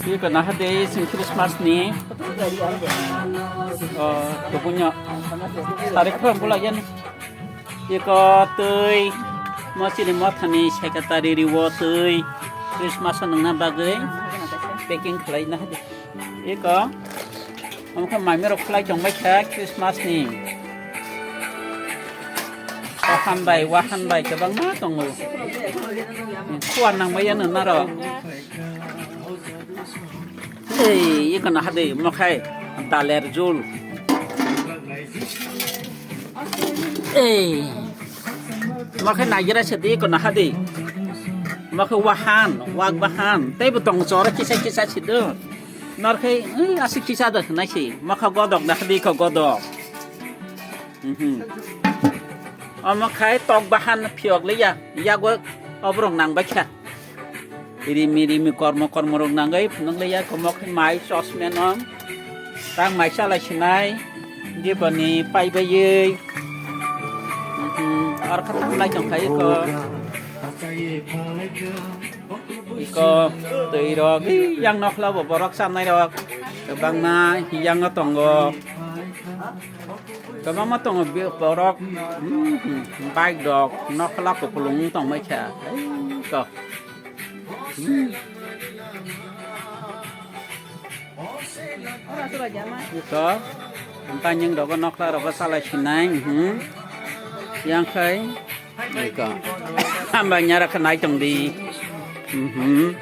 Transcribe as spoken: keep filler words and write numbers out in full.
Iko naha de sing Christmas ni. Oh, tukunyo. Tarik ko pula yan. Iko tui. Mo sini mo thani secretary riwo tui. Christmas nang na bagwi. Packing khlai na de. Iko. Omo khe mami rok khlai tong bai kha Christmas ni. Wahan bai, wahan bai kwbangma tongo. Khuar nang bai ya nang naro. Ei, iko na hade mo khai daler jul. Ei. Mo khai nagira se de iko na hade. Mo khai wahan, wak bahan. Tei bo tong chora kisa kisa se do. Nor khai, ei, asi kisa da nai se. Mo kha godok na hade ko godok. Mhm. Omo khai tok bahan phiyok le ya, yago oborok nang bai kha. Rimi rimi kormo kormo rok nang bai phunuk le ya, komo khai mai chosmen om. Tang mai chalai sinai, jiboni pai bai. Mhm. Ar kha lai tong khai ko. Iko twi rok, yang nokla bo borok chanai rok. Kwbangma yang tongo. Kwbangma tongo bi-, borok, hmm, hmm, bike rok, nokla kupulung tongbai kha. Ei, ko. Hmm. Ito, tanyang rogo nokla rogo salai sinai, hmm. Yang khai, iko. Hamba nyara kha nai tong di. Hmm.